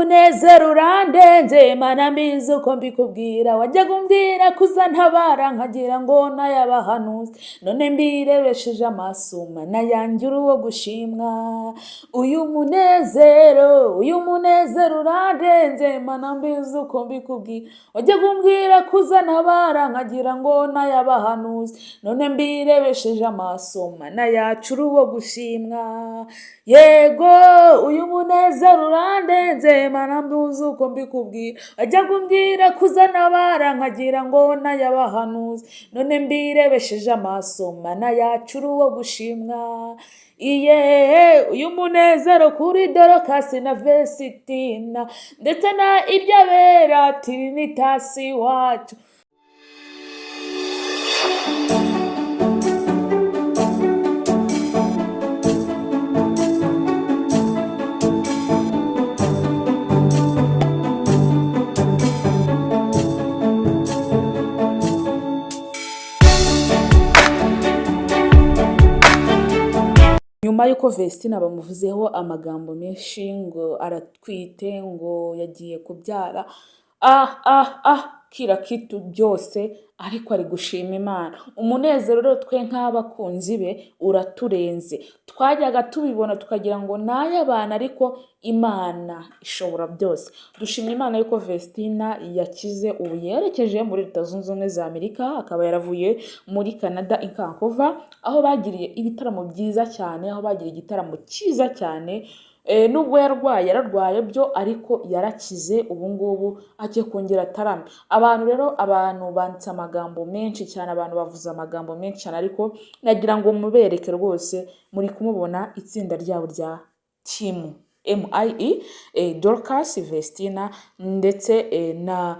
Munezero urandenze, Mana, mbizi uko mbikubwira. Wajyaga umbwira kuzantabara, nkagira ngo n'ayabahanuzi, none mbirebesheje amaso. Mana yanjye, uri uwo gushimwa. Uyu munezero, uyu munezero urandenze, Mana, mbizi uko mbikubwira. Wajyaga umbwira kuzantabara, nkagira ngo n'ayabahanuzi, none mbirebesheje amaso. Mana yacu, uri uwo gushimwa. Yego, uyu munezero urandenze, Mana, mbizi uko mbikubwira. Wajyaga umbwira kuzantabara, nkagira ngo n'ayabahanuzi, none mbirebesheje amaso. Mana yacu, uri uwo gushimwa. Iye, uyu munezero kuri Dorokasi na Vesitina, ndetse na Iryabera Tirinitasi wacu. Nyuma y'uko Vestine bamuvuzeho amagambo menshi ngo aratwite, ngo yagiye kubyara, ah ah ah, kila kitu byose, ariko ari gushima Imana. Umunezero rero twe nk'abakunzi be uraturenze. Twajyaga tubibona tukagira ngo ni ay'abantu, ariko Imana ishobora byose. Dushimye Imana yuko Vestina yakize, ubu yerekeje muri Leta Zunze Ubumwe za Amerika, akaba yaravuye muri Canada i Vancouver, aho bagiriye ibitaramo byiza cyane, aho bagiriye igitaramo cyiza cyane. Nubwo yarwaye, yararwaye byo, ariko yarakize, ubu ngubu agiye kongera atarame. Abantu rero, abantu banditse amagambo menshi cyane, abantu bavuze amagambo menshi cyane, ariko nagira ngo mubereke rwose, muri kumubona itsinda ryabo rya team MIE, Dorcas, Vestina ndetse na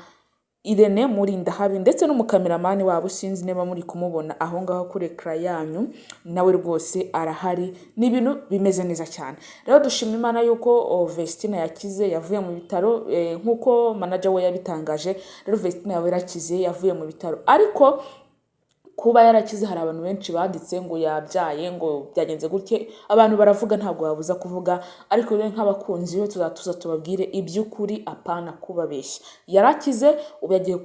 Irene Murindahabi, ndetse n'umukameramani wabo, sinzi niba muri kumubona aho ngaho kuri écran yanyu, nawe rwose arahari. Ni ibintu bimeze neza cyane. Rero dushima Imana yuko Vestina yakize, yavuye mu bitaro nk'uko manager we yabitangaje. Rero Vestina yawe yarakize, yavuye mu bitaro, ariko kuba yarakize, hari abantu benshi banditse ngo yabyaye, ngo byagenze gutye. Abantu baravuga, ntabwo babuza kuvuga, ariko rero nk'abakunzi be tuzatuza tubabwire iby'ukuri, apana kubabeshya. Yarakize, ubu yagiye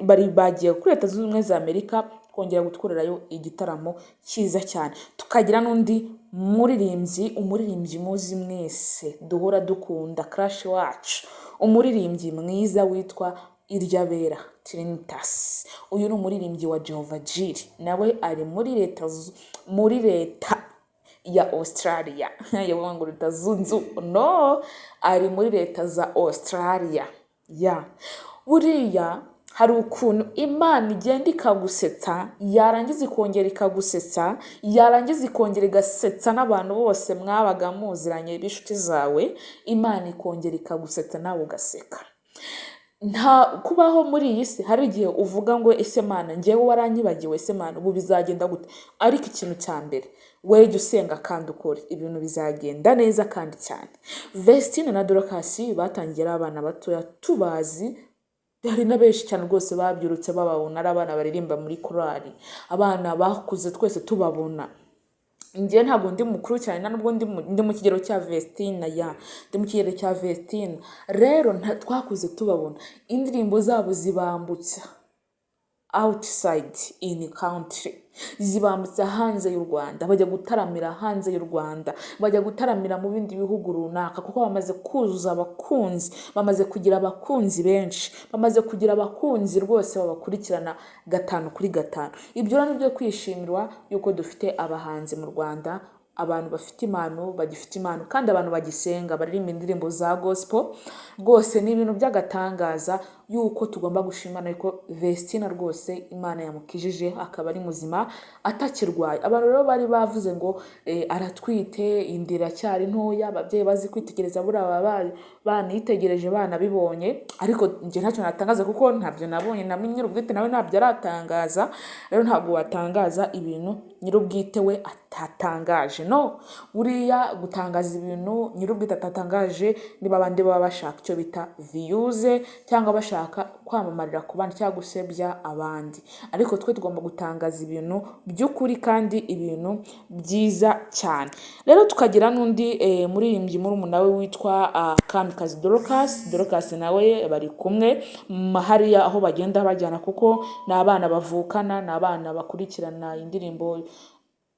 bari bagiye kuri Leta Zunze Ubumwe za Amerika kongera gukorerayo igitaramo cyiza cyane. Tukagira n'undi muririmbyi, umuririmbyi muzi mwese duhora dukunda, crush wacu, umuririmbyi mwiza witwa Iryabera Trinitas. Uyu ni umuririmbyi wa Jehova Jireh, nawe ari muri leta ya Australia. Yavuga ngo Leta Zunze, no, ari muri leta za Australia. Ya, buriya hari ukuntu Imana igenda ikagusetsa, yarangiza ikongera ikagusetsa, yarangiza ikongera igasetsa n'abantu bose mwabaga muziranye b'inshuti zawe. Imana ikongera ikagusetsa, nawe ugaseka. Nta kubaho muri iyi si, hari igihe uvuga ngo: "Ese Mana, ngewe waranyibagiwe? Ese Mana, ubu bizagenda gute?" Ariko ikintu cya mbere, wowe jya usenga kandi ukore, ibintu bizagenda neza kandi cyane. Vestine na Dorcas batangiye ari abana batoya, tubazi, hari na benshi cyane rwose babyirutse bababona ari abana baririmba muri korali, abana bakuze twese tubabona. Njye ntabwo ndi mukuru cyane, nubwo ndi mu kigero cya Vestina, ya, ndi mu kigero cya Vestina. Rero twakuze tubabona, indirimbo zabo zibambutsa outside in country, zibambutsa hanze y'u Rwanda, bajya gutaramira hanze y'u Rwanda, bajya gutaramira mu bindi bihugu runaka, kuko bamaze kuzuza abakunzi, bamaze kugira abakunzi benshi, bamaze kugira abakunzi rwose babakurikirana gatanu kuri gatanu. Ibyo rero ni byo kwishimirwa yuko dufite abahanzi mu Rwanda, abantu bafite impano, bagifite impano, kandi abantu bagisenga, baririmba indirimbo za gospel. Rwose ni ibintu by'agatangaza yuko tugomba gushima ariko Vestina rwose Imana yamukijije, akaba ari muzima, atakirwaye. Abantu rero bari bavuze ngo aratwite, inda iracyari ntoya. Ababyeyi bazi kwitegereza, buriya baba banitegereje, banabibonye, ariko njye ntacyo natangaza kuko ntabyo nabonye, na nyir'ubwite nawe ntabyo aratangaza. Rero ntabwo watangaza ibintu nyir'ubwite we atatangaje. No buriya gutangaza ibintu nyir'ubwite atatangaje, niba abandi baba bashaka icyo bita views cyangwa bashaka dushaka kwamamarira ku bandi cyangwa gusebya abandi, ariko twe tugomba gutangaza ibintu by'ukuri kandi ibintu byiza cyane. Rero tukagira n'undi muririmbyi murumuna we witwa Kamikazi Dorcas. Dorcas nawe bari kumwe hariya aho bagenda bajyana, kuko ni abana bavukana, ni abana bakurikirana indirimbo,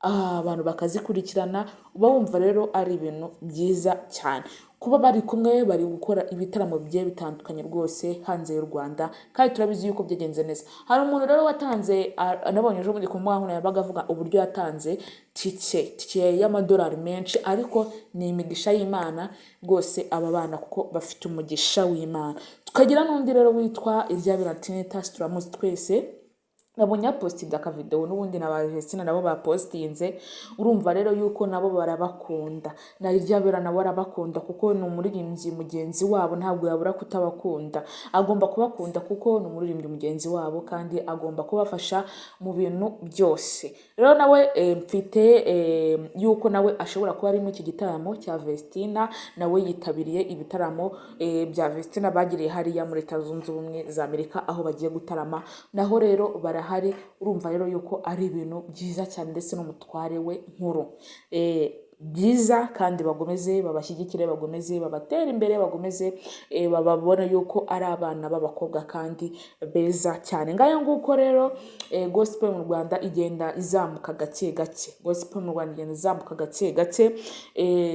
abantu bakazikurikirana. Uba wumva rero ari ibintu byiza cyane kuba bari kumwe, bari gukora ibitaramo bigiye bitandukanye rwose hanze y'u Rwanda, kandi turabizi yuko byagenze neza. Hari umuntu rero watanze, nabonye ejo bundi ku mbuga nkoranyambaga avuga uburyo yatanze tike y'amadolari menshi, ariko ni imigisha y'Imana rwose aba bana, kuko bafite umugisha w'Imana. Tukagira n'undi rero witwa Iryabera Tinitas, turamuzi twese. Nabonye yapositinze akavidewo n'ubundi na ba Vestine nabo bapositinze. Urumva rero yuko nabo barabakunda, na Iryabera nabo arabakunda, kuko ni umuririmbyi mugenzi wabo, ntabwo yabura kutabakunda. Agomba kubakunda kuko ni umuririmbyi mugenzi wabo kandi agomba kubafasha mu bintu byose. Rero nawe mfite yuko nawe ashobora kuba ari muri iki gitaramo cya Vestina. Nawe yitabiriye ibitaramo bya Vestina bagiriye hariya muri Leta Zunze Ubumwe za Amerika, aho bagiye gutarama naho rero barahari. Urumva rero yuko ari ibintu byiza cyane, ndetse n'umutware we nkuru byiza, kandi bagomeze babashyigikire, bagomeze babatere imbere, bagomeze bababona yuko ari abana b'abakobwa kandi beza cyane. Ngayo nguko rero, gospel mu Rwanda igenda izamuka gake gake, gospel mu Rwanda igenda izamuka gake gake.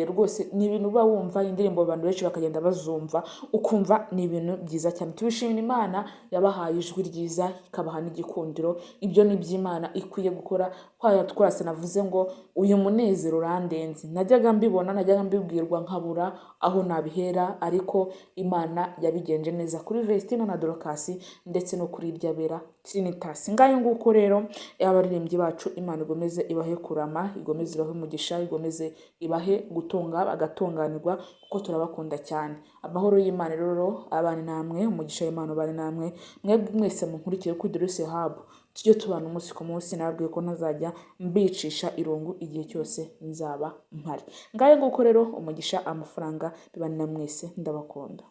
Rwose ni ibintu uba wumva indirimbo abantu benshi bakagenda bazumva, ukumva ni ibintu byiza cyane. Tubishimira Imana yabahaye ijwi ryiza, ikabaha n'igikundiro. Ibyo ni iby'Imana ikwiye gukora. Kwaya twase navuze ngo uyu munezero urandenze, najyaga mbibona, najyaga mbibwirwa, nkabura aho nabihera, ariko Imana yabigenje neza kuri Vestina na Dorcas ndetse no kuri Iryabera Trinitas. Ngayo nguko rero, abaririmbyi bacu, Imana igomeze ibahe kurama, igomeze ibahe umugisha, igomeze ibahe gutunga bagatunganirwa, kuko turabakunda cyane. Amahoro y'Imana rero abane namwe, umugisha w'Imana ubane namwe mwebwe mwese munkurikiye kuri Dorce Hub. Tujye tubana umunsi ku munsi. Nababwiye ko ntazajya mbicisha irungu igihe cyose nzaba mpari. Ngayo nguko rero, umugisha, amafaranga bibane na mwese, ndabakunda.